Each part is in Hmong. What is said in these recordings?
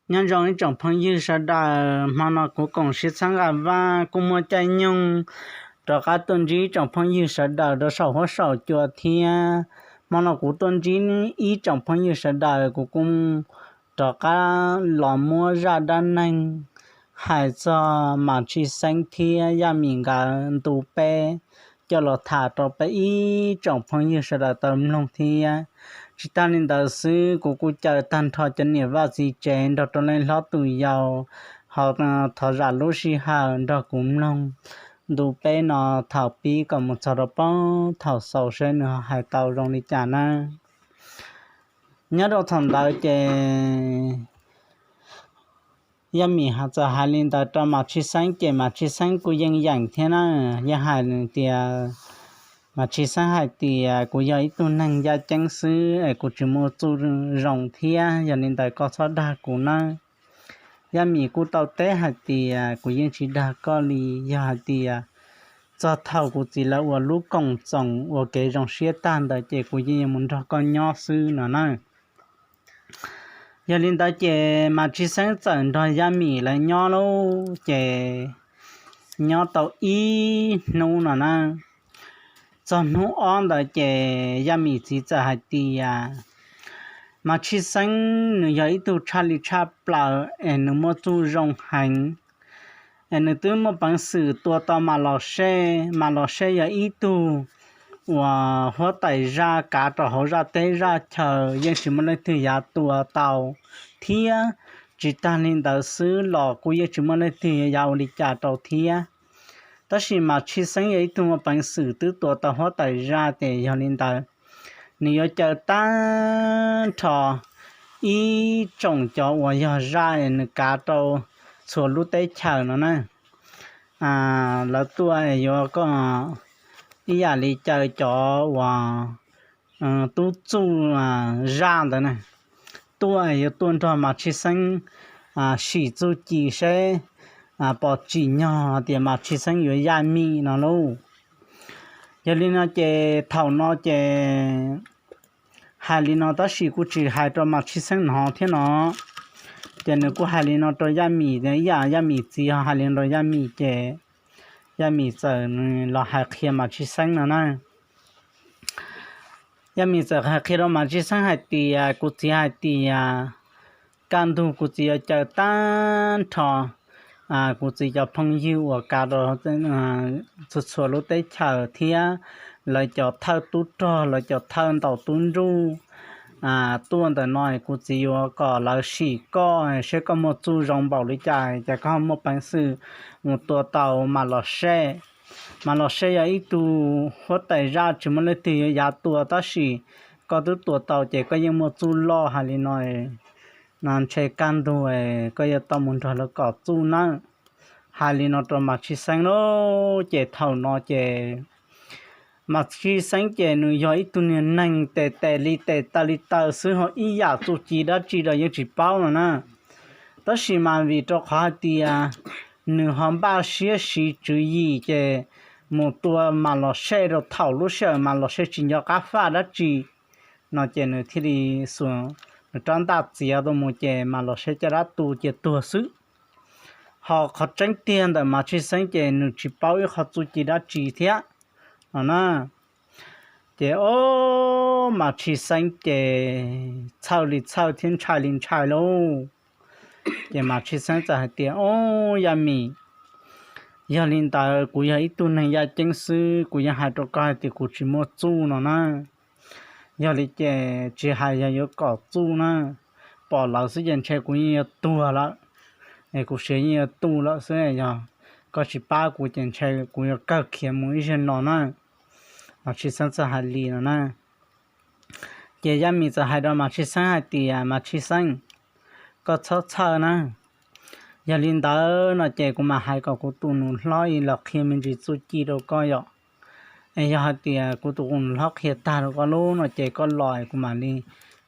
Nyob zoo ib tsoom phooj ywg sawv daws, hmo no kuv koom siv txhab nqa vaj kuj muaj caij nyoog rov qab tuaj ntsib ib tsoom phooj ywg sawv daws rau saum huab saum cua thiab. Hmo no kuv tuaj ntsib ib tsoom phooj ywg sawv daws, kuv kuj rov qab los muab zaj dab neeg hais txog Mas Tshij Xeeb thiab Yaj Mim nkawd ntu peb coj los tham rau peb ib tsoom phooj ywg sawv daws tau mloog thiab. Tsis tag li ntawd xwb, kuv kuj caw tag nrho cov niam vaj txiv tsev nrog rau leej hlob tus yau ho thov zam lub sij hawm nrog kuv mloog ntu peb no thaum pib kom mus txog rau pem thaum xaus seb nws ho hais tau zoo li cas nawb. Nyob rau thaum ntawd ces Yaj Mim txawm hais li ntawd rau Mas Tshij Xeeb ces Mas Tshij Xeeb kuj yeej yeem thiab na, yeej hais tias, Mas Tshij Xeeb hais tias, kuv yog ib tug neeg yaj ceeb xwb es kuv tsis muaj txuj zoo thiab, yog li ntawd koj txhob dag kuv nawb. Yaj Mim kuj tau teb hais tias, kuv yeej tsis dag koj li, yog hais tias txog thaum kuv txiv lawv ua lub koom txoos ua kev zoo siab tag ntawd ces kuv yeej yuav mus nrog koj nyob xwb no na. Yog li ntawd ces Mas Tshij Xeeb txawm nrog Yaj Mim lawv nyob lauj, ces nyob tau ib hnub no na. Txog hnub ob ntawd ces Yaj Mim txiv txawm hais tias, Mas Tshij Xeeb nws yog ib tug tshaj li tshaj plaws es nws muaj txuj zoo heev, es nws twb muaj peev xwm tua tau Mas Los Sej. Mas Los Sej yog ib tug uas huab tais zaj kav rau hauv zaj teb zaj chaw, yeej tsis muaj leej twg yav tua tau thiab. Tsis tag li ntawd xwb los kuj yeej tsis muaj leej twg yav ua li cas rau thiab. Tab sis Mas Tshij Xeeb yog ib tug muaj peev xwm twb tua tau huab tais zaj ces yog li ntawd nws yuav caw tag nrho ib tsoom cov uas yog zaj es nws kav rau txhua lub teb chaws no na, lawv tuaj yuav, ib yam li caw cov uas tub txuj zaj ntawd na, tuaj yuav tuaj nrog Mas Tshij Xeeb sim txuj ci seb pom tsim nyog tias Mas Tshij Xeeb yuav Yaj Mim no lauj. Yog li no ces thaum no ces hais li no tab sis kuj tsis hais rau Mas Tshij Xeeb hnov thiab no. Ces nws kuj hais li no rau Yaj Mim, ib yam Yaj Mim txiv ho hais li no rau Yaj Mim ces Yaj Mim txawm los hais qhia Mas Tshij Xeeb no na. Yaj Mim txawm hais qhia rau Mas Tshij Xeeb hais tias, kuv txiv hais tias kaj ntug kuv txiv yuav caw tag nrho kuv txiv cov phooj ywg uas kav rau txhua txhua lub teb chaws thiab lawv cov thawj tub rog, lawv cov thawj ntaus tub nruj tuaj ntawm no, kuv txiv yuav kom lawv sim koj seb koj muaj txuj zoo npaum li cas, cas koj muaj peev xwm mus tua tau Mas Los Sej. Mas Los Sej yog ib tug huab tais zaj tsis muaj leej twg yuav yav tua tab sis koj twb tua tau ces koj yeej muaj txuj loj hais li no, no ntshe kaj ntug koj yuav tau mus nrog lawv kom txuj nawb. Hais li no rau Mas Tshij Xeeb lauj, ces thaum no ces Mas Tshij Xeeb ces nws yog ib tug niag neeg tes tes li tes taw li taw xwb, ho ib yam txuj ci dab tsi los yeej tsis paub no na. Tab sis mas vim rau qhov hais tias nws ho npaj siab siv tswv yim ces mus tua Mas Los Sej rau thaum lub sij hawm Mas Los Sej tsis nco qab faj dab tsi no ces nws thiaj li xuas nws rab ntaj txiav tuaj mus ces Mas Los Sej caj dab tu cia tuag xwb. Ho qhov tseeb tiag ntawm Mas Tshij Xeeb ces nws tsis paub ib qho txuj ci dab tsi thiab no na. Ces o, Mas Tshij Xeeb ces txhawj li txhawj thiab ntshai li ntshai lauj. Ces Mas Tshij Xeeb txawm hais tias, o, Yaj Mim, yog li ntawd kuv yog ib tug neeg yaj ceeb xwb, kuv yeej hais rau koj hais tias kuv tsis muaj txuj no na. Yog li ces tsis hais yog yuav kom txuj na, pom lawv xwb ces ntshe kuv yeej yuav tuag lawm, es kuv siav yeej yuav tu lawm xwb. Yog koj tsis pab kuv ces ntshe kuv yuav kawg khiav mus ib zaug no na. Mas Tshij Xeeb txawm hais li no na. Ces Yaj Mim txawm hais rau Mas Tshij Xeeb hais tias, Mas Tshij Xeeb, koj txhob txhawj na. Yog li ntawd no ces kuv mam hais kom kuv tus nus hlob los qhia me ntsis txuj ci rau koj yom. Es yog hais tias kuv tus nus hlob qhia tag rau koj lub no ces koj los kuv mam li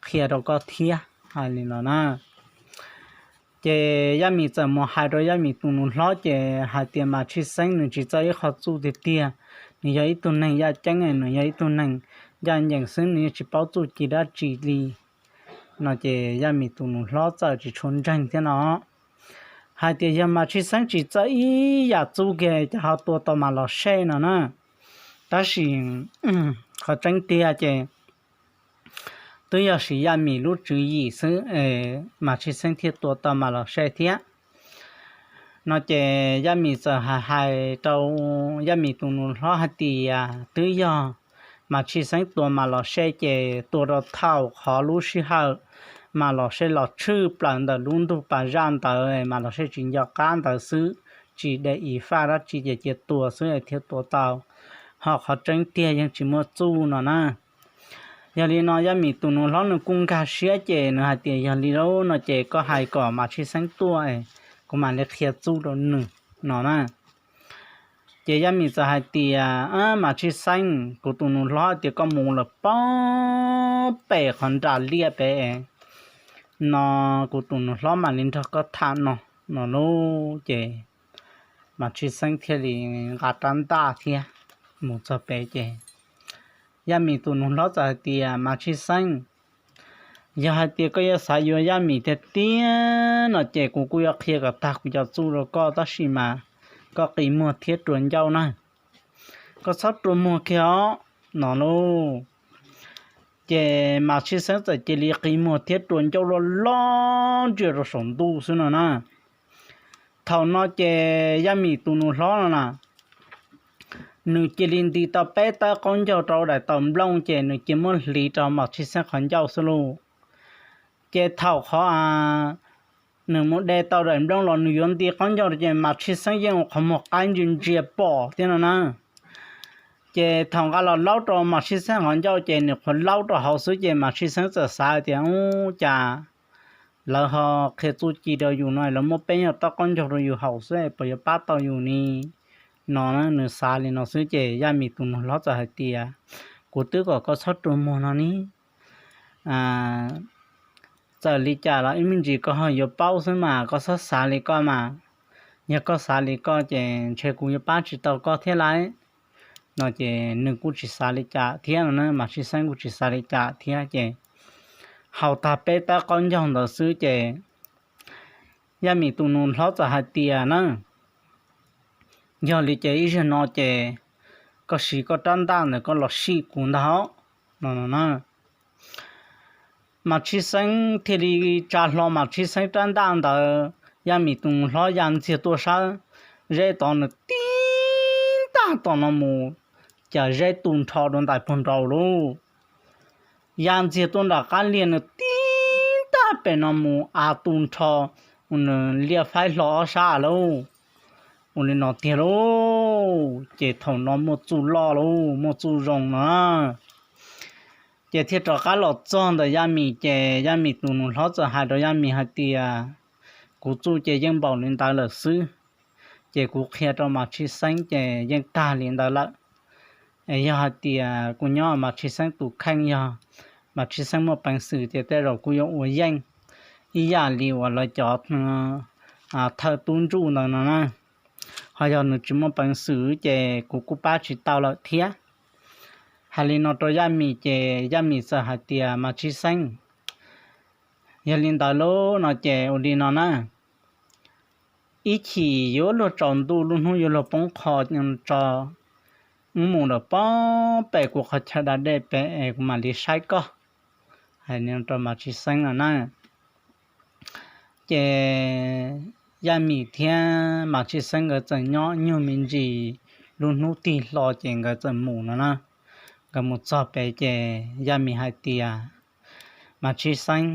qhia rau koj thiab. Hais li no na. Ces Yaj Mim txawm mus hais rau Yaj Mim tus nus hlob ces hais tias Mas Tshij Xeeb nws tsis txawj ib qho txuj tiag tiag, nws yog ib tug neeg yaj ceeb, nws yog ib tug neeg ncaj ncees xwb, nws yeej tsis paub txuj ci dab tsi li. No ces Yaj Mim tus nus hlob txawm tsis tshua ntseeg thiab no, hais tias yog Mas Tshij Xeeb tsis txawj ib yam txuj kiag ces ho tua tau Mas Los Sej no na. Tab sis qhov tseeb tiag ces twb yog siv Yaj Mim lub tswv yim xwb es Mas Tshij Xeeb thiaj tua tau Mas Los Sej thiab. No ces Yaj Mim txawm hais hais rau Yaj Mim tus nus hlob hais tias twb yog Mas Tshij Xeeb tua Mas Los Sej ces tua rau thaum qhov lub sij hawm Mas Los Sej los tshwj plaws ntawm lub ntug pas zaj ntawd, Mas Los Sej tsis nco qab ntawd xwb, tsis de i faj dab tsi ces cia tua xwb thiaj tua tau, ho qhov tseeb tiag yeej tsis muaj txuj no na. Yog li no Yaj Mim tus nus hlob nws kuj nkag siab ces nws hais tias yog li lawm no ces koj hais kom Mas Tshij Xeeb tuaj, kuv mam li qhia txuj rau nws no na. Ces Yaj Mim txawm hais tias, Mas Tshij Xeeb, kuv tus nus hlob tias koj mus lawm pem qhov nram liaj pem no, kuv tus nus hlob mam li nrog koj tham no no lauj. Ces Mas Tshij Xeeb thiaj li nqa rab ntaj thiab mus txog pem ces Yaj Mim tus nus hlob txawm hais tias, Mas Tshij Xeeb, yog hais tias koj yuav xav yuav Yaj Mim tiag tiag no ces kuv kuj yuav qhia kom tag kuv cov txuj rau koj, tab sis mas koj qi muag thiab rua ncauj na, koj txhob rua muag kiag os no lauj. Ces Mas Tshij Xeeb txawm cia li qi muag thiab rua ncauj loj loj ntsia rau saum ntuj xwb no na. Thaum no ces Yaj Mim tus nus hlob no na, nws cia li nti tau peb tawb qaub ncaug rau daim taus nplooj ces nws cia muab hliv rau Mas Tshij Xeeb qhov ncauj xwb lauj. Ces thaum qhov nws mus de tau daim nplooj los nws yuav nti qaub ncaug ces Mas Tshij Xeeb yeej ua qhov muag qaib ntsia ntsia pom thiab no na. Ces thaum nqa los laub rau Mas Tshij Xeeb qhov ncauj ces nws qhuav laub rau hauv xwb ces Mas Tshij Xeeb txawm xav tias, Ub, cas lawv ho qhia txuj ci rau yus no lawv muab peb nyuag tawb qaub ncaug rau yus haus xwb puas yuav pab tau yus ni no. Nws xav li no xwb ces Yaj Mim tus nus hlob txawm hais tias, Kuv twb kom koj txhob rua muag no ni. Txawm li cas los ib me ntsis koj ho yuav paub xwb mas, koj txhob xav li koj mas. Yog koj xav li koj ces ntshe kuv yuav pab tsis tau koj thiab lauj no. Ces nws kuj tsis xav li cas thiab no na, Mas Tshij Xeeb kuj tsis xav li cas thiab ces haus tag peb tawb qaub ncaug ntawd xwb ces Yaj Mim tus nus hlob txawm hais tias na, Yog li ces ib zaug no ces koj siv koj rab ntaj ntawd koj los sij kuv ntag os no no na. Mas Tshij Xeeb thiaj li tsa hlo Mas Tshij Xeeb rab ntaj ntawd, Yaj Mim tus nus hlob ya ntxiag tuaj sab zeb tod nws tib ntaj tom no mus, cas zeb tu nrho dua ntais puag nraud lauj. Ya ntxiag tuaj nram qab liaj nws tib ntaj pem no mus av tu nrho, nws liaj faib hlo ob sab lauj. Ua li no tiag lauj, ces thaum no muaj txuj loj lauj, muaj txuj zoo no. Ces thiaj rov qab los txog ntawm Yaj Mim ces Yaj Mim tus nus hlob txawm hais rau Yaj Mim hais tias, Kuv txuj ces yeej npaum li ntawd lawm xwb, ces kuv qhia rau Mas Tshij Xeeb ces yeej tag li ntawd lawm. Es yog hais tias kuv nyob Mas Tshij Xeeb tus kheej, yog Mas Tshij Xeeb muaj peev xwm ces tej zaum kuv yuav ua yeej ib yam li uas lawv cov thawj tub ntsuj ntawd no na. Ho yog nws tsis muaj peev xwm ces kuv kuj pab tsis tau lawm thiab. Hais li no rau Yaj Mim ces Yaj Mim txawm hais tias, Mas Tshij Xeeb, yog li ntawd lauj no ces ua li no na, ib chim yuav luag tsaus ntuj, lub hnub yuav luag poob qho tso, wb mus lawm pem kuv qhov chaw da dej pem es kuv mam li saib koj. Hais li no rau Mas Tshij Xeeb no na. Ces Yaj Mim thiab Mas Tshij Xeeb nkawd txawm nyob nyuag me ntsis, lub hnub tig hlo ces nkawd txawm mus no na. Nkawd mus txog pem ces Yaj Mim hais tias, Mas Tshij Xeeb,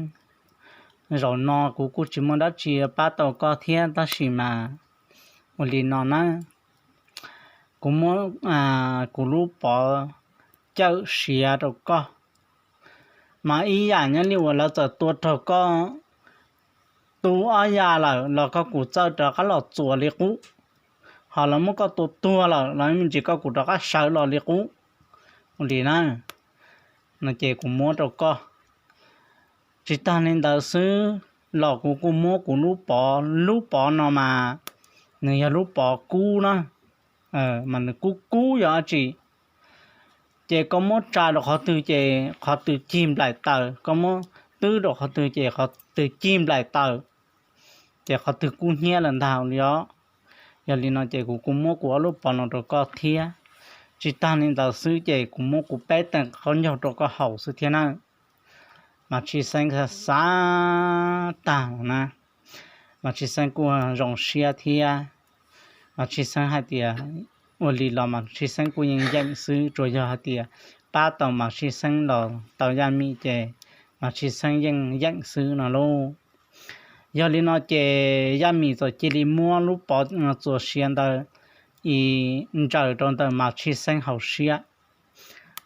zaum no kuv kuj tsis muaj dab tsi pab tau koj thiab tab sis mas ua li no na, kuv muab kuv lub pov cawm siav rau koj, mas ib yam nyob li uas lawv txawm tua raug koj tub ob ya lawm los koj kuj txawj rov qab los txuas li qub, ho lawv muab koj tua tuag lawm los me ntsis koj kuj rov qab sawv los li qub. Ua li na, no ces kuv muab rau koj. Tsis tag li ntawd xwb los kuv kuj muab kuv lub pov, lub pov no mas nws yog lub pov kub na, mas nws kub kub yog dab tsi, ces koj muab tsa rau qhov twg ces qhov twg cig nplaim taws, koj muab twb rau qhov twg ces qhov twg cig nplaim tawm, ces qhov twg kub hnyiab lawm ntag li os. Yog li no ces kuv kuj muab kuv ob lub pov no rau koj thiab. Tsis tag li ntawd xwb ces kuv muab kuv peb teeg qaub ncaug rau koj haus xwb thiab na. Mas Tshij Xeeb xav tag na, mas Tshij Xeeb kuj zoo siab thiab. Mas Tshij Xeeb hais tias ua li los mas Tshij Xeeb kuj yeej yeem xwb, tsuas yog hais tias pab tau mas Tshij Xeeb los tau Yaj Mim ces mas Tshij Xeeb yeej yeem xwb no lauj. Yog li no ces Yaj Mim txawm cia li muab lub pov txuas siav ntawd ntsaws rau ntawm mas Tshij Xeeb hauv siab,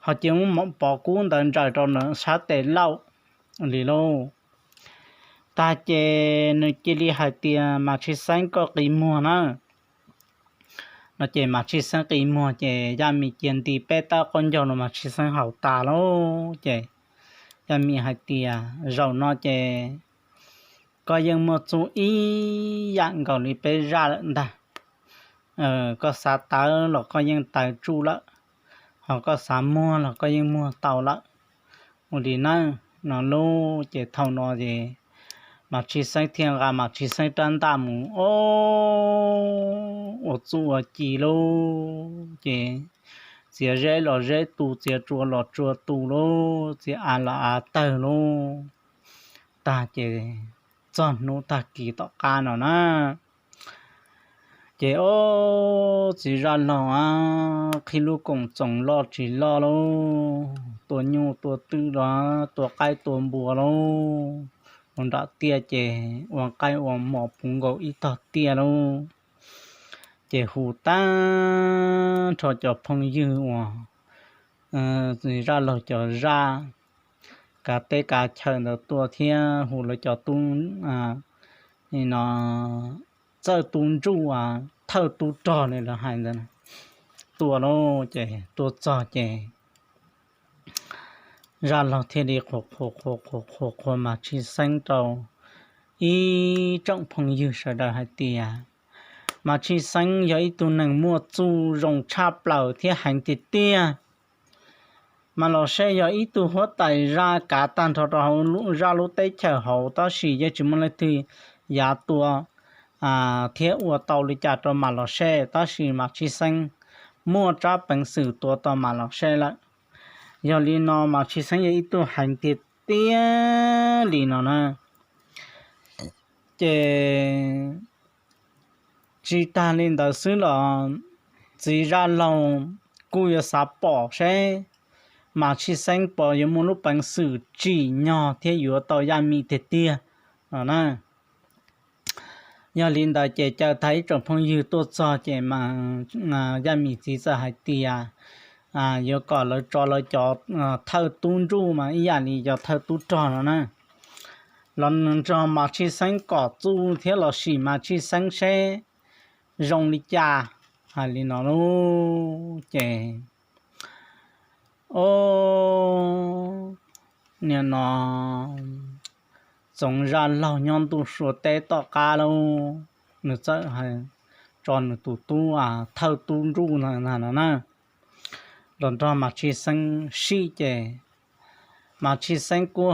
ho cia muab pov kub ntawd ntsaws rau ntawm sab tes laug li lauj. Tag ces nws cia li hais tias mas Tshij Xeeb koj qi muag na. No ces mas Tshij Xeeb qi muag ces Yaj Mim cia nti peb tawb qaub ncaug no mas Tshij Xeeb haus tas lauj ces Yaj Mim hais tias zaum no ces koj yeej muaj txuj ib yam nkaus li peb zaj lawm ntag. Koj xav tawv los koj yeej tawv tsuj lawm, ho koj xav muag los koj yeej muag tau lawm. Ua li na, no lauj ces thaum no ces mas Tshij Xeeb thiaj nqa mas Tshij Xeeb rab ntaj mus ua txuj ua ci lauj ces txiav zeb los zeb tu, txiav tsua los tsua tu lauj, txiav av los av tawg lauj. Tag ces txog hnub tag kis tom qab no na, ces ob txiv zaj laug qhib lub koom txoos loj tsis loj lauj, tua nyuj tua twm los tua qaib tua npua lauj, ua nram tiaj ces ua qaib ua mos puv nkaus ib tog tiaj lauj. Ces hu tag nrho cov phooj ywg uas zaj laug cov zaj kav teb kav chaw ntawd tuaj thiab hu lawv cov tub, no, txawj tub ntsuj, thawj tub rog li lawv hais ntawd tuaj lauj. Ces tuaj txog ces zaj laug thiaj li qhuas qhuas qhuas qhuas qhuas mas Tshij Xeeb rau ib tsoom phooj ywg sawv daws hais tias mas Tshij Xeeb yog ib tug neeg muaj txuj zoo tshaj plaws thiab heev tiag tiag. Mas Los Sej yog ib tug huab tais zaj kav tag nrho rau hauv zaj lub teb chaws hauv, tab sis yeej tsis muaj leej twg yav tua thiab ua tau li cas rau mas Los Sej, tab sis mas Tshij Xeeb muaj tsab peev xwm tua tau mas Los Sej lawm. Yog li no mas Tshij Xeeb yog ib tug heev tiag tiag li no na. Ces tsis tag li ntawd xwb los txiv zaj laug kuj yuav xav pom seb mas Tshij Xeeb puas yuav muaj lub peev xwm tsim nyog thiab yuav tau Yaj Mim tiag tiag no na. Yog li ntawd ces caw tag ib tsoom phooj ywg tuaj txog ces Yaj Mim txiv txawm hais tias yuav kom lawv tso lawv cov thawj tub ntsuj mas ib yam li cov thawj tub rog no na, los nrog mas Tshij Xeeb kom txuj thiab los sim mas Tshij Xeeb seb zoo li cas. Hais li no lauj ces, o, nim no Txoov zaj laug nyob ntuj Suav teb tom qab lauj, nws txawm tso nws tus tub thawj tub ntsuj no na los nrog mas Tshij Xeeb sib ces mas Tshij Xeeb kuj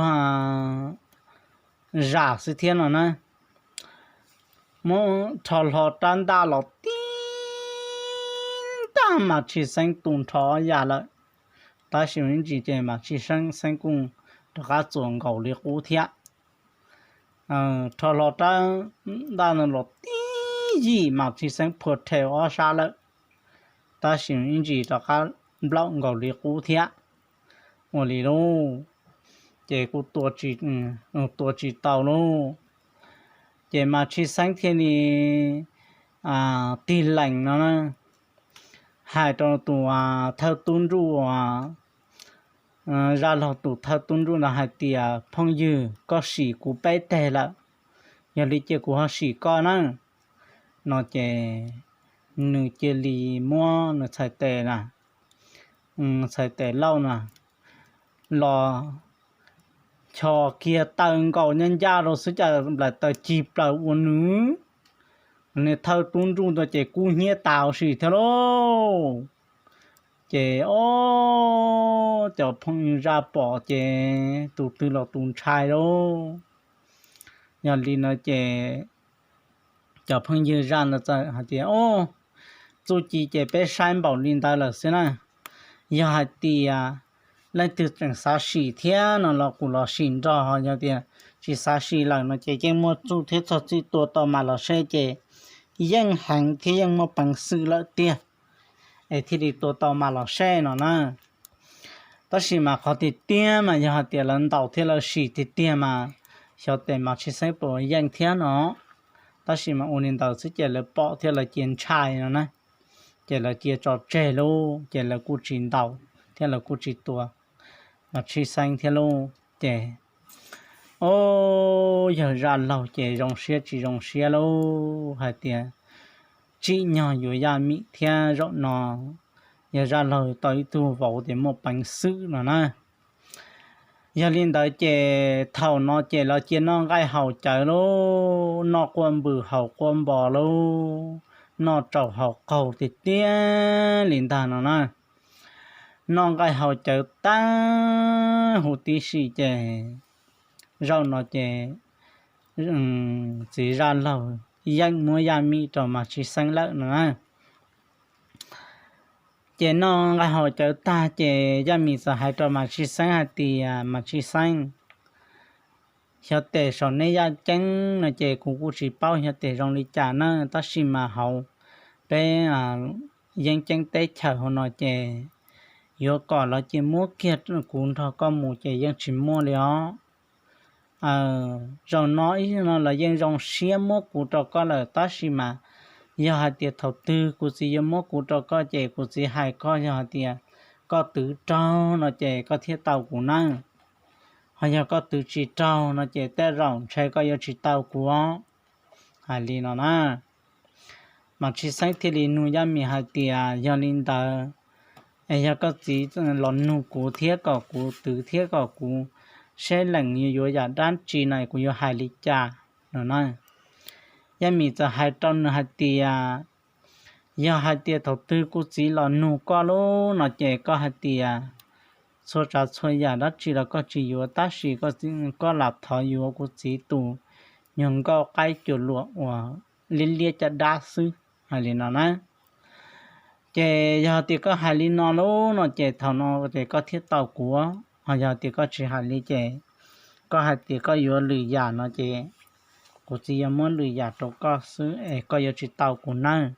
zam xwb thiab no na. Muab rho hlo rab ntaj los tib ntaj mas Tshij Xeeb tu nrho ob yam lawm. Tab sis ib ntsis ces mas Tshij Xeeb kuj rov qab txuas nkaus li qub thiab. Rho hlo rab ntaj no los tib yim mas Tshij Xeeb phua rhe ob sab lawm. Tab sis ib ntsis rov qab nplaum nkaus li qub thiab. Ua li lauj, ces kuj tua tsis tau lauj. Ces mas Tshij Xeeb thiaj li tig lees no na, hais rau tus thawj tub ntsuj, zaj laug tus thawj tub ntsuj ntawd hais tias, Phooj ywg, koj sim kuv peb teg lawm, yog li cia kuv ho sim koj na. No ces nws cia li muab nws txhais tes na, txhais tes lauj na, los chos kiag taw nkaus ncaj ncaj rau xwb cas nplaim taws cig plaws ua nws, nws thawj tub ntsuj ntawd ces kub hnyiab tas huv si thiab lauj. Ces ob cov phooj ywg zaj pom ces tus twg los tus ntshai lauj. Yog li no ces cov phooj ywg zaj ntawd txawm hais tias, Ob, txuj ci ces peb saib npaum li ntawd lawm xwb na. Yog hais tias leej twg tseem xav sim thiab no los kuv los sim nrog, yog tias tsis xav sim lawm no ces yeej muaj txuj thiab txog txij tua tau mas los seb ces yeej heev thiab yeej muaj peev xwm lawm tiag, es thiaj li tua tau mas los seb no na. Tab sis mas qhov tiag tiag mas yog hais tias lawv ntaus thiab lawv sim tiag tiag mas xyov tes mas tsis xeeb puas yeej thiab no. Tab sis mas ua li ntawd xwb ces lawv pom thiab lawv cia ntshai no na, ces lawv cia tso tseg lauj, ces lawv kuj tsis ntaus thiab lawv kuj tsis tua mas tshib xeeb thiab lauj. Ces, o, yawg zaj laug ces zoo siab tsis zoo siab lauj, hais tias tsim nyog yuav Yaj Mim thiab zaum no yawg zaj laug tau ib tug vauv tias muaj peev xwm no na. Yog li ntawd ces thaum no ces lawv cia noj nqaij haus cawv lauj, noj quaj npws haus quaj npos lauj, noj tsaus haus qaug tiag tiag li ntag no na. Noj nqaij haus cawv tag huv tib si ces zaum no ces txiv zaj laug yeej muab Yaj Mim rau mas tshib xeeb lawm no na. Ces noj nqaij haus cawv tag ces Yaj Mim txawm hais rau mas tshib xeeb hais tias, Mas tshib xeeb, xyov tes saum nej yaj ceeb no ces kuv kuj tsis paub xyov tes zoo li cas na, tab sis mas hauv peb yeeb ceeb teb chaws hauv no ces yuav kom lawv cia muab kiag kuv nrog koj mus ces yeej tsis muaj li os. Zaum no ib no lawv yeej zoo siab muab kuv rau koj lawm, tab sis mas yog hais tias thaum twg kuv txiv yuav muab kuv rau koj ces kuv txiv hais koj, yog hais tias koj twv raug no ces koj thiaj tau kuv nawb, ho yog koj twv tsis raug no ces tej zaum ntshe koj yuav tsis tau kuv os. Hais li no na, mas tshib xeeb thiaj li nug Yaj Mim hais tias, Yog li ntawd es yog koj txiv los nug kuv thiab kom kuv twv thiab kom kuv seb lees yuav yuav yam dab tsi no kuv yuav hais li cas no na. Yaj Mim txawm hais rau nws hais tias, Yog hais tias thaum twg kuv txiv los nug koj lub no ces koj hais tias txhua tsav txhua yam dab tsi los koj tsis yuav, tab sis koj lam thov yuav kuv txiv tus nyuag nkauj qaib cuam luam uas liab liab caj dab xwb. Hais li no na. Ces yog tias koj hais li no lub no ces thaum no ces koj thiaj tau kuv, ho yog tias koj tsis hais li ces koj hais tias koj yuav lwm yam no ces kuv txiv yuav muab lwm yam rau koj xwb es koj yuav tsis tau kuv nawb.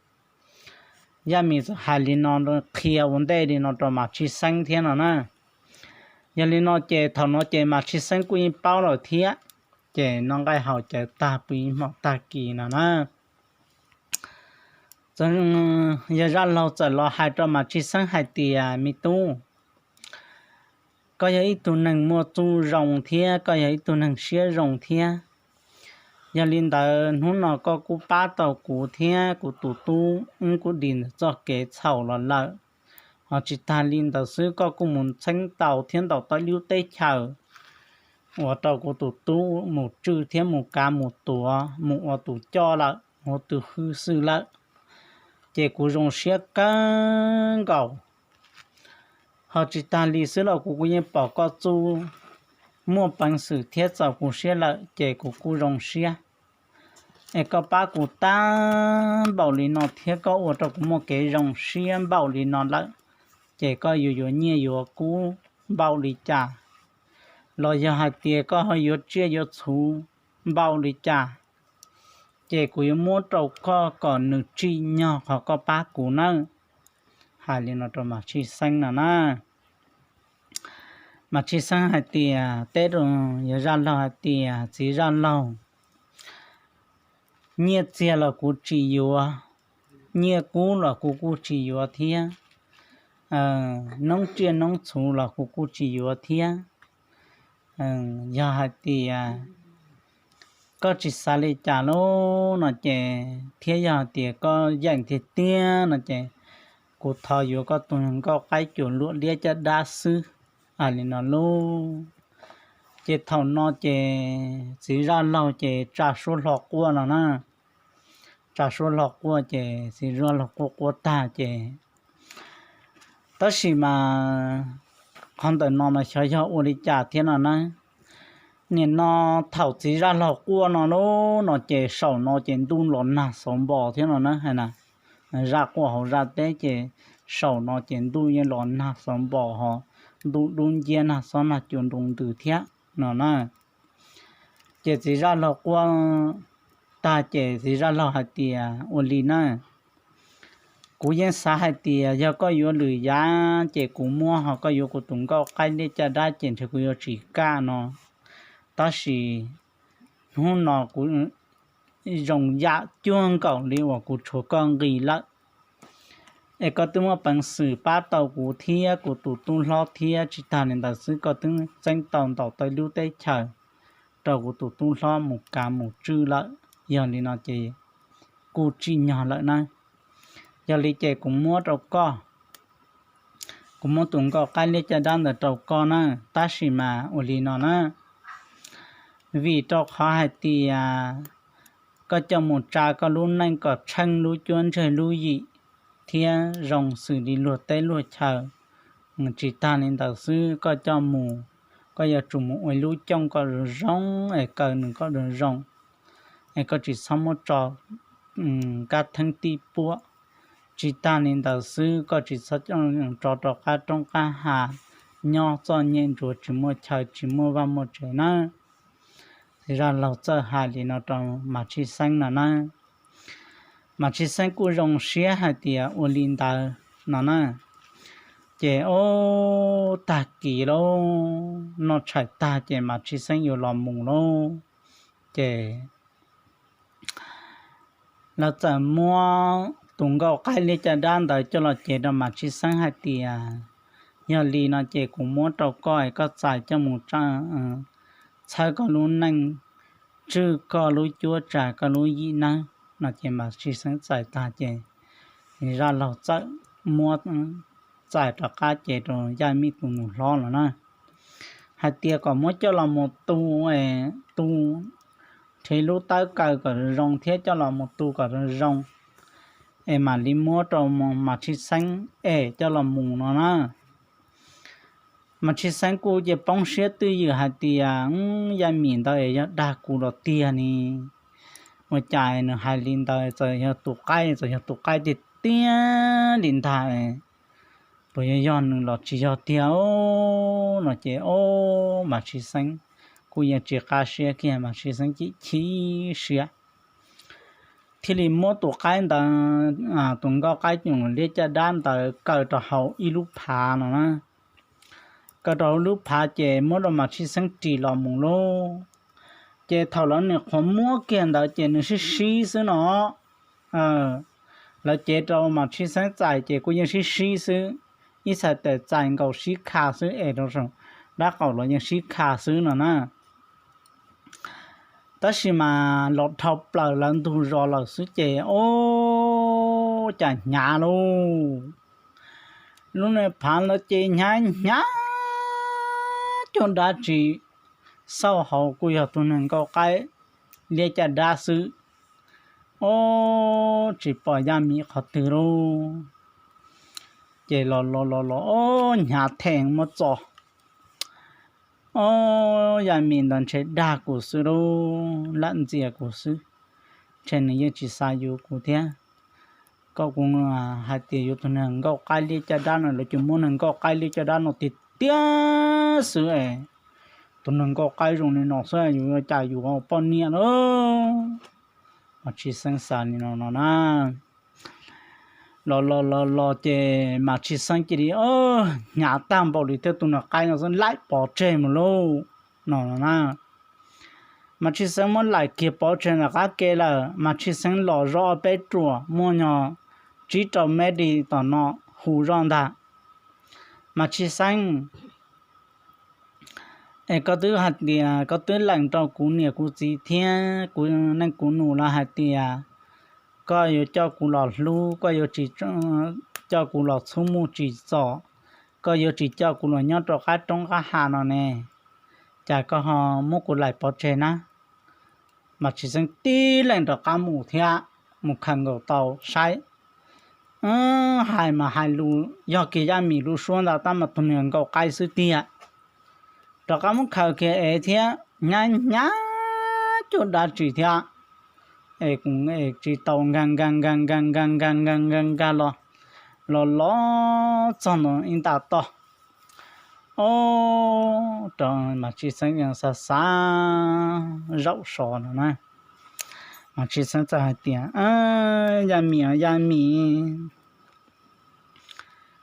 Yaj Mim txawm hais li no qhia ua ntej li no rau mas tshib xeeb thiab no na. Yog li no ces thaum no ces mas tshib xeeb kuj yeej paub lawm thiab, ces noj nqaij haus cawv tag pw ib hmos tag kis no na. Yawg zaj laug txawm los hais rau mas tshib xeeb hais tias, Me tub, koj yog ib tug neeg muaj txuj zoo thiab koj yog ib tug neeg siab zoo thiab. Yog li ntawd hnub no koj kuj pab tau kuv thiab kuv tus tub wb kuj dim ntawm txoj kev txhaum los lawm, ho tsis tag li ntawd xwb koj kuj mus txheeb tau thiab ntaus tau lub teb chaws uas rau kuv tus tub mus tswj thiab mus kav mus tuav mus ua tus coj lawm, ua tus hwj xwb lawm, ces kuv zoo siab kawg nkaus. Ho tsis tag li xwb los kuv kuj yeej pom koj txuj muaj peev xwm thiab txaus kuv siab lawm ces kuv kuj zoo siab. Es koj pab kuv tag npaum li no thiab koj ua rau kuv muaj kev zoo siab npaum li no lawm, ces koj yuav yuav nyiaj yuav kub npaum li cas, los yog hais tias koj ho yuav tsiaj yuav txhu npaum li cas, ces kuv yuav muab rau koj kom nws tsim nyog qhov koj pab kuv nawb. Hais li no rau mas tshib xeeb no na. Mas tshib xeeb hais tias, Teb rau yawg zaj laug hais tias, Txiv zaj laug, nyiaj txiag los kuv tsis yuav, nyiaj kub los kuv kuj tsis yuav thiab, noob tsiaj noob txhu los kuv kuj tsis yuav thiab. Yog hais tias koj tsis xav li cas lub no ces, thiab yog hais tias koj yeem tiag tiag no ces, kuv thov yuav koj tus nkauj qaib cuam luam liab caj dab xwb. Hais li no lub, ces thaum no ces txiv zaj laug ces tsa suab hlo quaj no na. Tsa suab hlo quaj ces txiv zaj laug quaj quaj tag ces Tab sis mas qhov ntawm no mas xyov yog ua li cas thiab no na. Nim no thaum txiv zaj laug quaj no lub no ces saum no ces ntuj los nag xauv npos thiab no na hais na. Zaj quaj hauv zaj teb ces saum no ces ntuj yeej los nag xauv npos ho ntuj dub nciab nag xob nag cua nroo ntws thiab no na. Ces txiv zaj laug quaj tag ces txiv zaj laug hais tias ua li na, kuv yeej xav hais tias yog koj yuav lwm yam ces kuv muab, ho koj yuav kuv tus nkauj qaib liab caj dab ces ntshe kuv yuav tsis kam no. Tab sis hnub no kuv zoo yam cuag nkaus li uas kuv tshuav koj nqi lawm. Es koj twb muaj peev xwm pab tau kuv thiab kuv tus tub hlob thiab, tsis tag li ntawd xwb koj twb txeeb tau ntau tau lub teb chaws rau kuv tus tub hlob mus kav mus tswj lawm. Yog li no ces kuj tsim nyog lawm na. Yog li ces kuv muab rau koj, kuv muab tus nkauj qaib liab caj dab ntawd rau koj na. Tab sis mas ua li no na, vim rau qhov hais tias koj coj mus tsa koj lub neej kom tsheej lub cuab ntseg lub yim thiab zoo xws li luag teb luag chaw. Tsis tag li ntawd xwb koj coj mus, koj yuav tsum mus ua ib lub cooj kom zoo zoo es kaw nws kom zoo zoo, es koj tsis txhob muab tso kab theeb tij puab. Tsis tag li ntawd xwb koj tsis txhob tso rau qab roob qab hav, nyob txom nyem ntsuav tsis muaj chaw tsis muaj vaj muaj tsev na. Txiv zaj laug txawj hais li no rau Mas Tshij Xeeb no na. Mas Tshij Xeeb kuj zoo siab hais tias ua li ntawd no na. Ces ub, tag kis lauj, noj tshais tag ces Mas Tshij Xeeb yuav los mus lauj. Ces lawv txawm muab tus nkauj qaib liab caj dab ntawd coj los cev rau Mas Tshij Xeeb hais tias, yog li no ces kuv muab rau koj es koj txais coj mus txhawb koj lub neej, tswj koj lub cuab tsa koj lub yim nawb no. Ces Mas Tshij Xeeb txais tag ces zaj laug txawm muab txais rov qab cev rau Yaj Mim tus nus hlob los na, hais tias kom muab coj los mus tu, tu, nrhiav lub tawb kaw kom zoo thiab coj los mus tu kom zoo, es mam li muab rau Mas Tshij Xeeb es coj los mus no na. Mas Tshij Xeeb kuj cia poob siab twj ywm hais tias, Yaj Mim ntawd es yog dag kuv los tiag ne? Ua cas nws hais li ntawd, txawm yog tus qaib, txawm yog tus qaib tiag tiag li ntag, puas yog yog nws los tsis yog tiag no? Ces ob, Mas Tshij Xeeb kuj yeej tsis qab siab kiag, Mas Tshij Xeeb chim chim siab, thiaj li muab tus qaib ntawd, tus nkauj qaib liab caj dab ntawd kaw rau hauv ib lub phav no na. Kaw rau hauv lub phav ces muab rau Mas Tshij Xeeb ris los mus lauj. Ces thaum lawv nim qhuav muab kiag ntawd ces nws sib sib xwb no. Lawv cev rau Mas Tshij Xeeb txais ces kuj yeej sib sib xwb, ib txhais tes txais nkaus sib kha xwb es rau saum dab qaum los yeej sib kha xwb no na. Tab sis mas los dhau plaws lawv ntug zos lawm xwb ces ob, cas hnyav lauj. Lub niag phav ntawd ces hnyav hnyav cuag dab tsi, xauj hauv kuj yog tus niag nkauj qaib liab caj dab xwb. Ob, tsis pom Yaj Mim qhov twg lauj. Ces los los los los ob, hnyav theej muab txo. Ob, Yaj Mim ntawd ntshe dag kuv xwb lauj, lam ntxias kuv xwb, ntshe nws yeej tsis xav yuav kuv thiab. Koj, kuv hais tias yuav tus niag nkauj qaib liab caj dab no, lawv cia muab niag nkauj qaib liab caj dab no tiag tiag xwb es, tus niag nkauj qaib zoo li no xwb yuav ua cas yuav poj niam lauj. Mas Tshij Xeeb xav li no no na. Los los los los ces Mas Tshij Xeeb cia li hnyav tag npaum li thiab, tus niag qaib no xwb laim pov tseg mus lauj no no na. Mas Tshij Xeeb muab laim kiag pov tseg nram qab ke lawm, Mas Tshij Xeeb los zoj ob peb ruam muaj nyog tsib rau mev li tom no hu zoj ntag. Mas Tshij Xeeb, es koj twb hais tias koj twb lees rau kuv niam kuv txiv thiab kuv neej kuv nus lawv hais tias koj yuav coj kuv los hlub, koj yuav tsis coj kuv los txhub muj tsim txom, koj yuav tsis coj kuv los nyob rau qab roob qab hav no ne, cas koj ho muab kuv laim pov tseg na? Mas Tshij Xeeb tib leeg rov qab mus thiab mus khaws nkaus tau saib, Hais mas hais lus yog kiag Yaj Mim lub suab ntag, tab mas tus niag nkauj qaib xwb tiag. Rov qab muab khaws kiag ev thiab hnyav hnyav cuaj dab tsi thiab, es kuv tsis tau nkag nkag nkag nkag nkag nkag nkag nkag los, los los txog ntua ib nta toj. Ob, rau Mab Tshij Xeeb xav xav zaum so no na, Mab Tshij Xeeb txawm hais tias, Yaj Mim, Yaj Mim,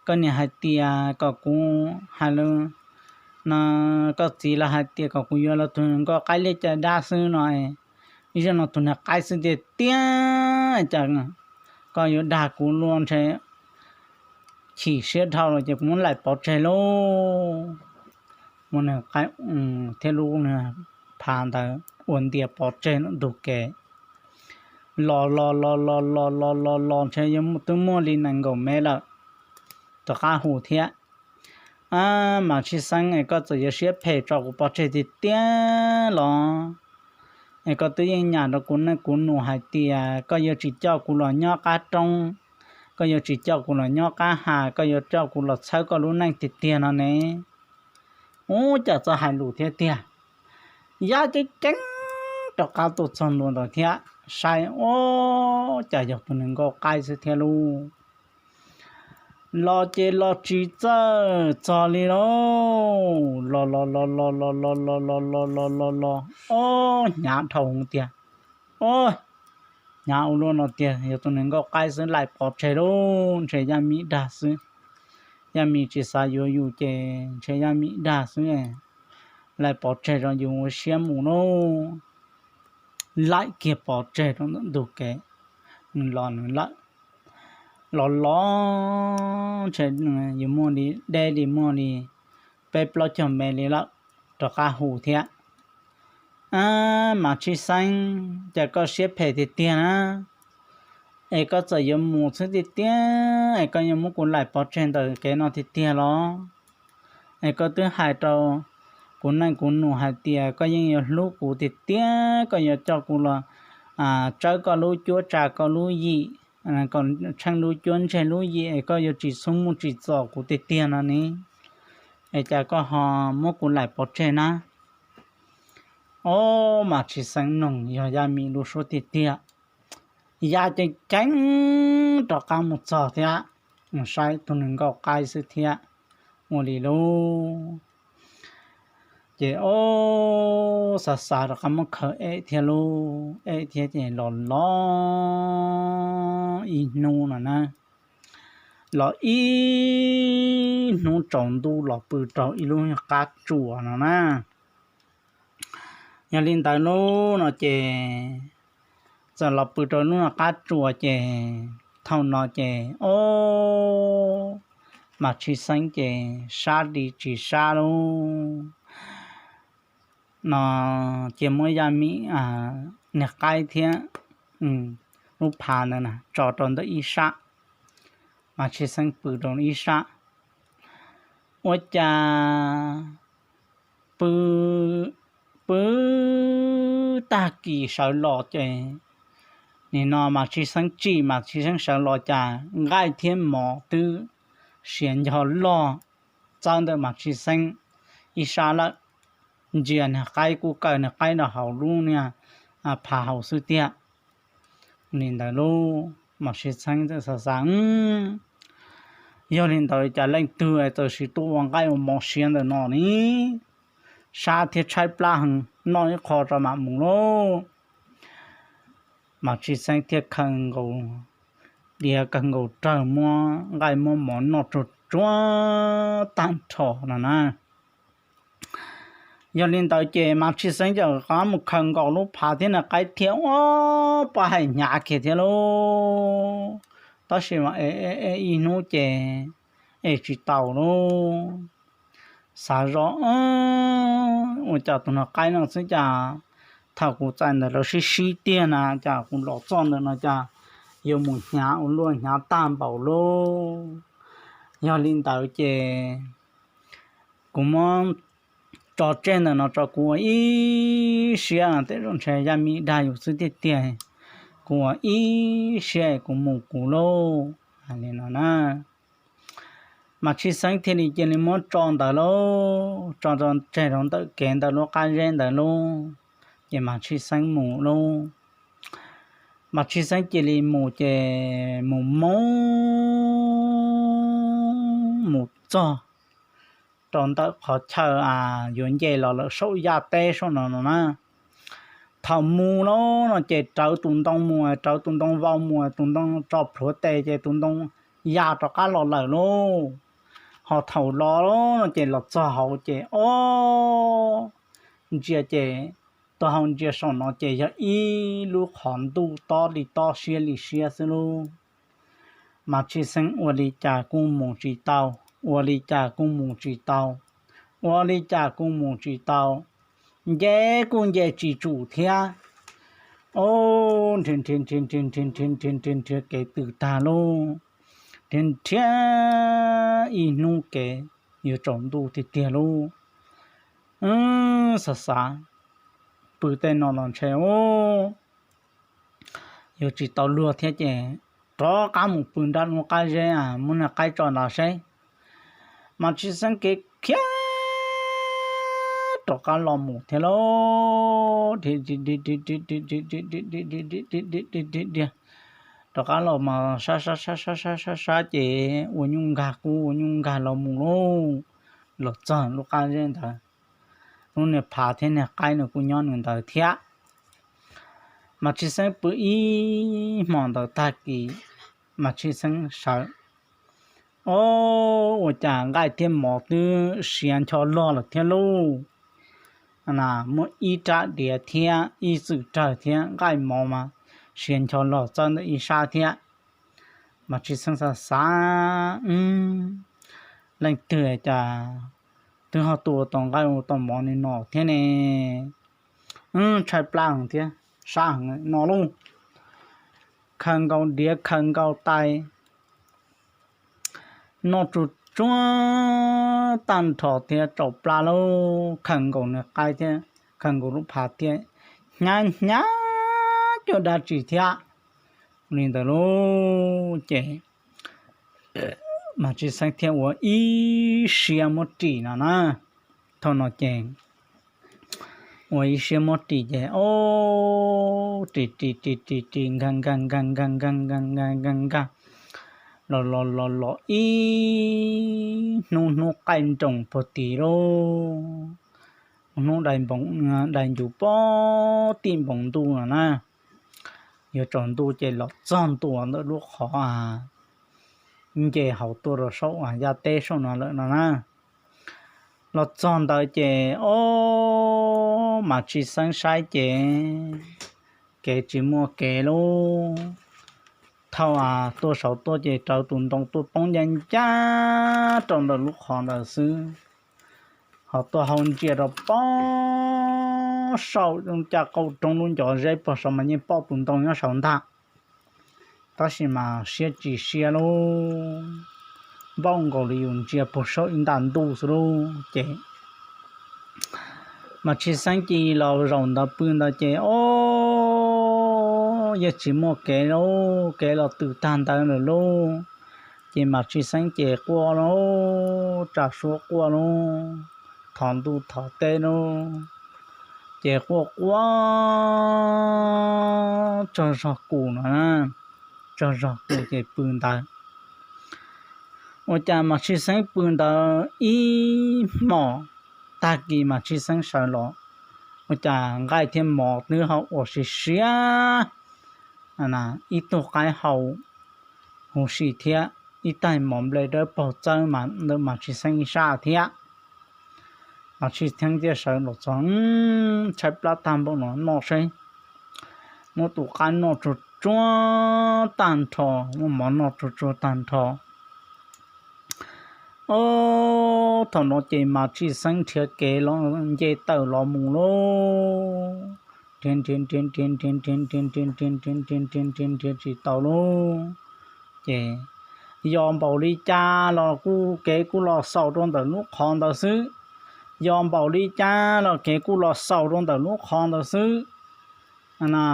koj niam hais tias kom kuv hais lus no, koj txiv los hais tias kom kuv yuav los tus nkauj qaib liab caj dab xwb no, ib zaug no tus niag qaib xwb tiag tiag, cas koj yuav dag kuv luaj ntshe chim siab dhau los ces kuv muab laim pov tseg lauj. Muab niag qaib thiab lub phav ntawd ua ntias pov tseg ntug kev. Los los los los los los los los ntshe yuav twb muaj li nees nkaum mev lawm, rov qab hu thiab, Mab Tshij Xeeb es koj txawm yuav siab phem tso kuv pov tseg tiag tiag los, es koj twb yeej nyam rau kuv neej kuv nus hais tias koj yuav tsis coj kuv los nyob qab roob, koj yuav tsis coj kuv los nyob qab ha, koj yuav coj kuv los txhawb koj lub neej tiag tiag no ne. Ub, cas txawj hais lus thiab tiag. Yaj ceeb ceeb rov qab tuaj txog ntua ntawd thiab saib, ob, cas yog tus niag nkauj qaib xwb thiab lauj. Los ces los tsis txawj txog li lauj, los los los los los los los los los los los, ob, hnyav dhau hwv tiag. Ob, hnyav ua luaj no tiag, yog tus niag nkauj qaib xwb laim pov tseg lauj, ntshe Yaj Mim dag xwb. Yaj Mim tsis xav yuav yus ces ntshe Yaj Mim dag xwb, laim pov tseg rau yus ua siab mus lauj. Laim kiag pov tseg rau ntawm ntug kev, nws los nws lawm. Los los ntshe yuav muaj li deb li muaj li peb plaub caug mev li lawm, rov qab hu thiab, Mab Tshij Xeeb, cas koj siab phem tiag tiag na, es koj txawm yuav mus xwb tiag tiag es koj yuav muab kuv laim pov tseg ntawm kev no tiag tiag los? Es koj twb hais rau kuv neej kuv nus hais tias koj yeej yuav hlub kuv tiag tiag, koj yuav coj kuv los tsawb koj lub cuab tsa koj lub yim, tsheej lub cuab ntseg lub yim es koj yuav tsis txhob muaj tsis txom kuv tiag tiag no ne, es cas koj ho muab kuv laim pov tseg na? Ob, Mab Tshij Xeeb noog yog Yaj Mim lub suab tiag tiag. Yaj ceeb ceeb rov qab mus txog thiab, mus saib tus niag nkauj qaib xwb thiab, ua li lauj. Ces ob, xav xav rov qab muab khaws ev thiab lauj, ev thiab ces los los ib hnub no na, los ib hnub tsaus ntuj los pw rau ib lub qab tsuas no na. Yog li ntawd lauj no ces txawm los pw rau lub qab tsuas ces thaum no ces ob, Mab Tshij Xeeb ces sab li tsis sab lauj. No ces muab Yaj Mim niag qaib thiab lub phav ntawd tso rau ntawm ib sab, Mab Tshij Xeeb pw rau ib sab. Ua cas pw pw tag kis sawv los ces nim no Mab Tshij Xeeb tsim, Mab Tshij Xeeb sawv los cas nqaij thiab mov twb siav nco loj txawb ntawm Mab Tshij Xeeb ib sab lawm. Ntsia niag qaib kuj kaw niag qaib rau hauv lub niag phav hauv xwb tiag. Li ntawd lauj, Mab Tshij Xeeb txawm xav xav, Yog li ntawd cas leej twg txawm sim tuaj ua nqaij ua mov siav ntawm no ne? Sab thiab tshaib plab heev, noj ib qho tso mam mus lauj. Mab Tshij Xeeb thiaj khaws nkaus diav kawg nkaus rawg muab nqaij muab mov noj tsuag tsuag tag nrho no na. Yog li ntawd ces Mab Tshij Xeeb ces rov qab mus khaws nkaus lub phav thiab niag qaib thiab, ua poj hais hnyav kiag thiab lauj. Tab sis mas es ib hnub ces es tsis tau lauj. Xav zoj, ua cas tus niag qaib no xwb cas thaum kuv txais ntawm lawv sib sib tiag na, cas kuv los txoj ntawm no cas yuav mus hnyav ua luaj hnyav tag npaum lauj. Yog li ntawd ces kuv muab tso tseg ntawm no tso, kuv ua ib siab, tej zaum ntshe Yaj Mim dag yus xwb tiag tiag. Kuv ua ib siab kuv mus kuv lauj. li no na. Mas Tshij Xeeb thiaj li cia li muab tso ntawd lauj, tso tseg rau ntawm kev ntawm lub qab zeb ntawd lauj, ces Mas Tshij Xeeb mus lauj. Mas Tshij Xeeb cia li mus ces mus mus mus txog rau ntawm qhov chaw yuav nce los lawm saum yaj teb saum no no na. Thaum mus lauj no ces rawv tus ntoo mus, rawv tus ntoo vau mus, tus ntoo tso plhuav tes ces tus ntoo ya rov qab los lawm lauj. Ho thaum los no ces los txog hauv ces ob ntsia ces, tau hau ntsia saum no ces yog ib lub qhov ntuj tob li tob siab li siab xwb lauj. Mas Tshij Xeeb ua li cas kuj mus tsis tau, ua li cas kuj mus tsis tau, ua li cas kuj mus tsis tau, nce kuj nce tsis tsum thiab. Ob nrhiav nrhiav nrhiav nrhiav nrhiav nrhiav nrhiav nrhiav kev tws tag lauj, nrhiav nrhiav ib hnub kev yuav tsaus ntuj tiag tiag lauj. Xav xav, pw tej no los ntshe yuav tsis tau luag thiab ces rov qab mus pw nram lub qab zeb, muab niag qaib tso nrad seb. Mas Tshij Xeeb kev khiav rov qab los mus thiab lauj, rov qab los mas sab sab sab sab sab sab sab ces ua nyuj nkag kub ua nyuj nkag los mus lauj, los txog lub qab zeb ntawd, lub niag phav thiab niag qaib nws kuj nyob nws ntawd thiab. Mas Tshij Xeeb pw ib hmos ntawd tag kis, Mas Tshij Xeeb sawv, ob, ua cas nqaij thiab mov twb siav ncho log lawm thiab lauj. Muaj ib rab diav thiab ib txwm rawg thiab nqaij mov mas siav ncho log txawb ntawm ib sab thiab. Mas Tshij Xeeb xav xav, leej twg cas twb ho tua tau nqaij ua tau mov li no thiab ne? Tshaib plab heev thiab sab heev no lauj. Khaws nkaus diav khaws nkaus tais, noj tsuag tsuag tag nrho thiab tsaus plab lauj, khaws nkaus niag qaib thiab khaws nkaus lub phav thiab, hnyav hnyav cuag dab tsi thiab. Li ntawd lauj ces Mas Tshij Xeeb thiaj ua ib siab muab ris no na. Thaum no ces ua ib siab muab ris ces ob, ris ris ris ris ris nkag nkag nkag nkag nkag nkag nkag nkag nkag, los los los los ib hnub hnub qaij nroos puag tid lauj. Hnub dais ncuv pob tim npoo ntuj no na, yuav tsaus ntuj ces los txog ntua ntawm lub qhov nce hauv tuaj rau saum yaj teb saum no lawm no na. Los txog ntawd ces ob, Mas Tshij Xeeb saib ces kev tsis muaj kev lauj. Thaum tuaj saud tuaj ces rawv tus ntoo tuaj poob ncaj ncaj rau ntawm lub qhov ntawd xwb. Ho tuaj hau ntsia rau pob saum caj qaum roob lub ncov zeb puag saud mas yeej pom tus ntoo nyob saud ntag. Tab sis mas siab tsis siab lauj, npaum nkaus li yus ntsia puag saum ib nta ntuj xwb lauj ces Mas Tshij Xeeb cia li los zaum ntawd pw ntawd ces ob, yeej tsis muaj kev lauj, kev los tws tag ntawd lawm lauj. Ces Mas Tshij Xeeb ces quaj lauj, tsa suab quaj lauj, thov ntuj thov teb lauj, ces quaj quaj tsaug zog kus no na, tsaug zog kus ces pw ntawd. Ua cas Mas Tshij Xeeb pw ntawd ib hmos tag kis Mas Tshij Xeeb sawv los, ua cas nqaij thiab mov twb ho ua siav siav, ib tug qaib hau huv si thiab ib taig mov nplej dawb paug txawb mas ntawm Mas Tshij Xeeb ib sab thiab. Mas Tshij Xeeb thiaj sawv los txog, tshaib plab tag npaum no noj seb. Muab tus qaib noj tsuag tsuag tag nrho, muab mov noj tsuag tsuag tag nrho. Ob, thaum no ces Mas Tshij Xeeb nrhiav kev los nce tawm los mus lauj, nrhiav nrhiav nrhiav nrhiav nrhiav nrhiav nrhiav nrhiav nrhiav nrhiav nrhiav nrhiav tsis tau lauj. Ces yos npaum li cas los kuj kev kuj los xaus rau ntawm lub qhov ntawd xwb, yos npaum li cas los kev kuj los xaus rau ntawm lub qhov ntawd xwb. Na,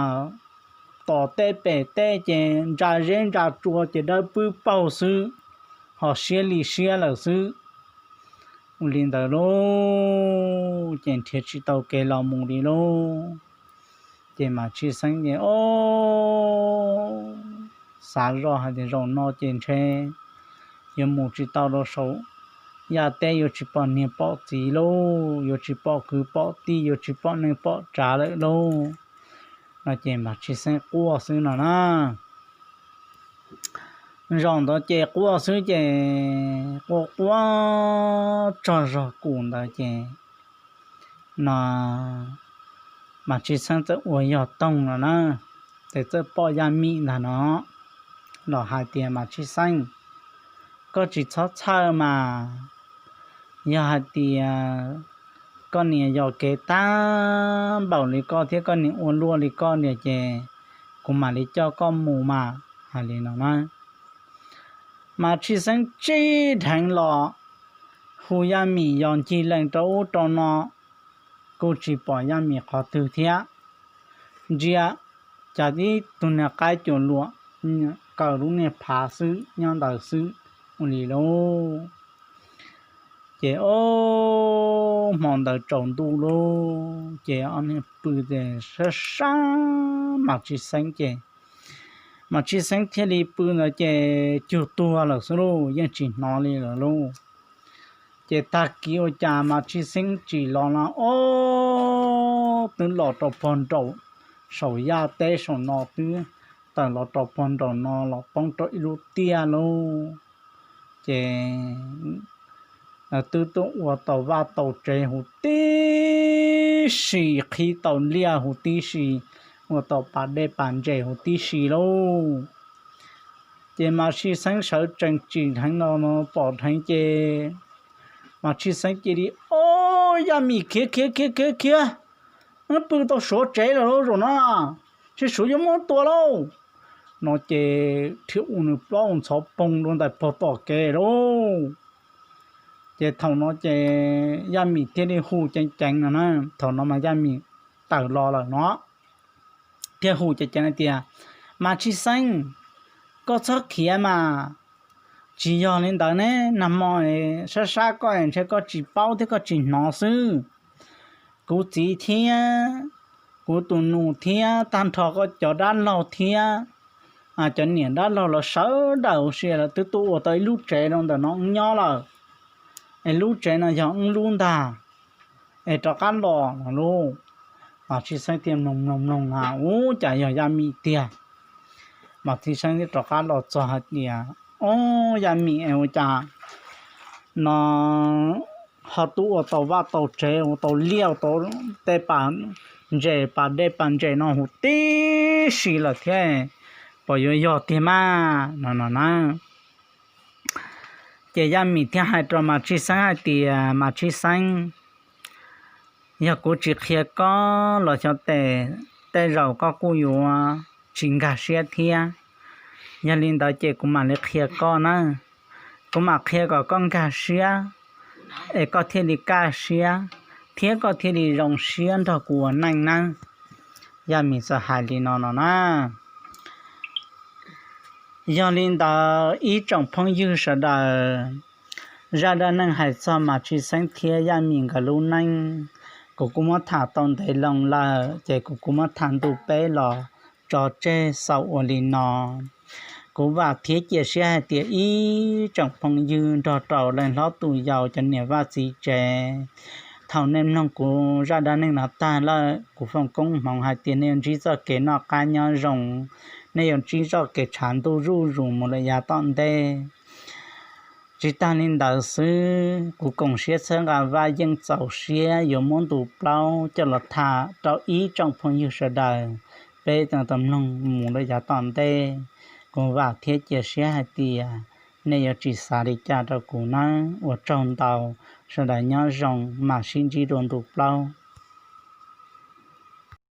tom tej pem tej ces ntsa zeb ntsa tsua ces dawb pwb paug xwb, ho siab li siab lawm xwb. Ua li ntawd lauj, ces nrhiav tsis tau kev los mus li lauj. Ces Mas Tshij Xeeb ces o, xav zoj hais tias zaum no ces ntshe yuav mus tsis tau rau saum yaj teb, yuav tsis pom niam pom txiv lauj, yuav tsis pom kwv pom tij, yuav tsis pom neej pom tsav lawm lauj. No ces Mas Tshij Xeeb quaj xwb no na. Zaum ntawd ces quaj xwb ces quaj quaj tsaug zog kum ntawd ces no Mas Tshij Xeeb txawm ua yog toog no na, ces txawm pom Yaj Mim ntag no los hais tias, Mas Tshij Xeeb, koj tsis txhob txhawj mas, yog hais tias koj niam yog kev tag npaum li koj thiab koj niam ua luaj li koj niam ces kuv mam li coj koj mus mas, hais li no na. Mas Tshij Xeeb tsij dheev los hu Yaj Mim yog ncig lees rau ub rau no, kuj tsis pom Yaj Mim qhov twg thiab. Ntsia cas tib tug niag qaib cuam luam kaw lub niag phav xwb nyob ntawd xwb, ua li lauj. Ces o, hmo ntawd tsaus ntuj lauj, ces ob niag pw ces sab sab Mas Tshij Xeeb ces Mas Tshij Xeeb thiaj li pw ntawd ces cug tuag lawm xwb lauj, yeej tsis hnov li lawm lauj. Ces tag kis ua cas Mas Tshij Xeeb tsim los no o, twb los rau pog nraum saum yaj teb saum no twb tawm los rau pog nraum no los poob rau ib lub tiaj lauj. Ces twb tuaj ua tau vaj tau tsev huv tib si, qhib tau liaj huv tib si, ua tau pas dej pas ntses huv tib si lauj. Ces Mas Tshij Xeeb sawv tsees tsim dheev no pom dheev ces Mas Tshij Xeeb cia li, O, Yaj Mim, khiav khiav khiav khiav khiav, wb pw tau suav tsev lawm lauj zaum no, ntshe suav yuav muab tua lauj. No ces thiaj ua nws plaub ntxhov poog dua ntais pog tom kev lauj. Ces thaum no ces Yaj Mim thiaj li hu ceev ceev no na, thaum no mas Yaj Mim tawm los lawm no, thiaj hu ceev ceev hais tias, Mas Tshij Xeeb, koj txhob khiav mas, tsis yog li ntawd ne, nag hmo sab sab koj ntshe koj tsis paub thiab koj tsis hnov xwb. Kuv txiv thiab kuv tus nus thiab tag nrho koj cov dab laug thiab cov niam dab laug lawv sawv daws ua si lawv twb tuaj ua tau ib lub tsev rau ntawm no wb nyob lawm, es lub tsev no yog wb lub ntag, es rov qab los no lauj. Mas Tshij Xeeb thiaj mloog mloog mloog a, Ub, cas yog Yaj Mim tiag. Mas Tshij Xeeb thiaj rov qab los txog hais tias, O, Yaj Mim, es ua cas no ho tuaj ua tau vaj tau tsev, ua tau liaj, ua tau tej pas ntses, pas dej pas ntses no huv tib si lawm thiab, puas yuav yog tiag mas? No no na. Ces Yaj Mim thiaj hais rau Mas Tshij Xeeb hais tias, Mas Tshij Xeeb, yog kuv tsis qhia koj los xyov tes tej zaum koj kuj yuav tsis nkag siab thiab. Yog li ntawd ces kuv mam li qhia koj na. Kuv mam qhia kom koj nkag siab, es koj thiaj li kaj siab, thiab koj thiaj li zoo siab nrog kuv ua neej nawb. Yaj Mim txawm hais li no no na. Yog li ntawd ib tsoom phooj ywg sawv daws, zaj dab neeg hais txog Mas Tshij Xeeb thiab Yaj Mim nkawd lub neej, kuv kuj muab tham tau ntev loo lawm, ces kuv kuj muab tham ntu peb los tso tseg xaus ua li no. Kuv vam thiab cia siab hais tias ib tsoom phooj ywg nrog rau leej hlob tus yau, cov niam vaj txiv tsev, thaum nej mloog kuv zaj dab neeg no tag lawm, kuv foom koob hmoov hais tias nej yuav ntsib txoj kev noj qab nyob zoo, nej yuav ntsib txoj kev tshav ntuj zuj zus mus lawm yav tom ntej. Tsis tag li ntawd xwb, kuv koom siab txhawb nqa Vaj Yeej txaus siab yuav muab ntu plaub coj los tham rau ib tsoom phooj ywg sawv daws, peb tau mloog mus lawm yav tom ntej. Kuv vam thiab cia siab hais tias nej yuav tsis xav li cas rau kuv nawb. Ua tsaug ntau, sawv daws nyob zoo, mam sib ntsib dua ntu plaub.